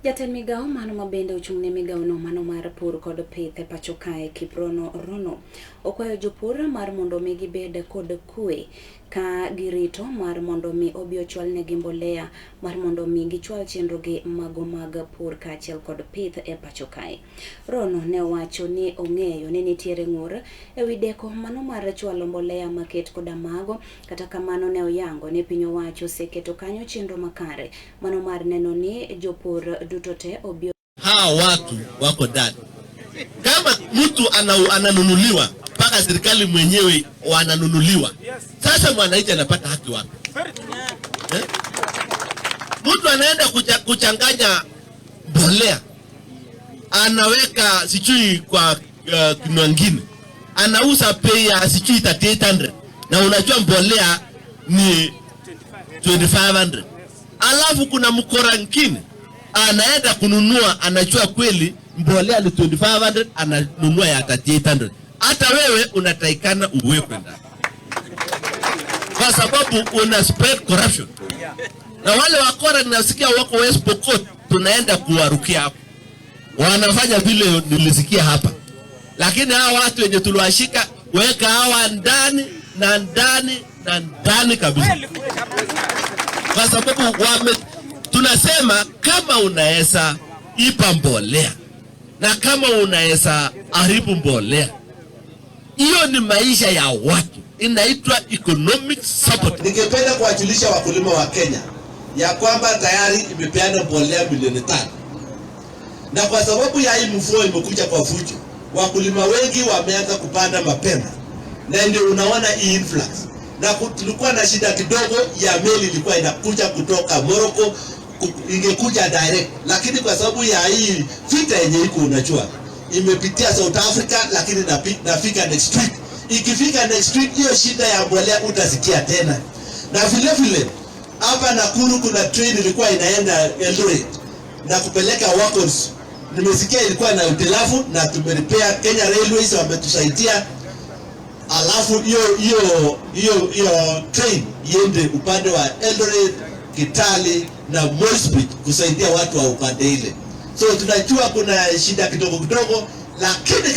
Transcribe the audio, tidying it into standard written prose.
Jatend migawo mano ma bende ochung' ne migawo no mano mar pur kod pith e pacho kae, Kiprono Rono, okwayo jopur mar mondo mi gibed kod kwe ka girito mar mondo mi obi ochwalnegi mbolea mar mondo mi gichwal chenrogi mago mag pur kaachiel kod pith e pacho kae. Rono ne owacho ni ong'eyo ni nitiere ng'ur ewi deko mano mar chwalo mbolea maket koda mago, kata kamano ne oyango ni piny owacho oseketo kanyo chenro makare mano mar neno ni jopur duto te obi. Hawa watu wako ndani. Kama mtu ananunuliwa mpaka serikali mwenyewe wananunuliwa, sasa mwananchi anapata haki wapi? Eh? Mtu anaenda kuchanganya mbolea, anaweka sijui kwa kinwangine, anauza bei ya sijui 3800 na unajua mbolea ni 2500. Alafu kuna mkora ngine anaenda kununua, anajua kweli mbolea ni 2500, ananunua ya 3800. Hata wewe unatakikana uwekwe ndani kwa sababu una spread corruption. Na wale wakora ninasikia wako West Pokot, tunaenda kuwarukia hapo, wanafanya vile nilisikia hapa, lakini hawa watu wenye tuliwashika, weka hawa ndani na ndani na ndani kabisa, kwa sababu tunasema kama unaweza ipa mbolea na kama unaweza haribu mbolea, hiyo ni maisha ya watu, inaitwa economic support. Ningependa kuwajulisha wakulima wa Kenya ya kwamba tayari imepeana mbolea milioni 5, na kwa sababu ya hii mvua imekuja kwa fujo, wakulima wengi wameanza kupanda mapema, na ndio unaona hii influx. Na tulikuwa na shida kidogo ya meli ilikuwa inakuja kutoka Morocco, ingekuja direct, lakini kwa sababu ya hii vita yenye iko, unajua imepitia South Africa, lakini nafika next week. Ikifika next week, hiyo shida ya mbolea utasikia tena. Na vile vile hapa Nakuru kuna train ilikuwa inaenda Eldoret na kupeleka wagons. Nimesikia ilikuwa na hitilafu na tumerepair. Kenya Railways wametusaidia, alafu hiyo train iende upande wa Eldoret, Kitale na Moi's kusaidia watu wa upande ile. So tunajua kuna shida kidogo kidogo, lakini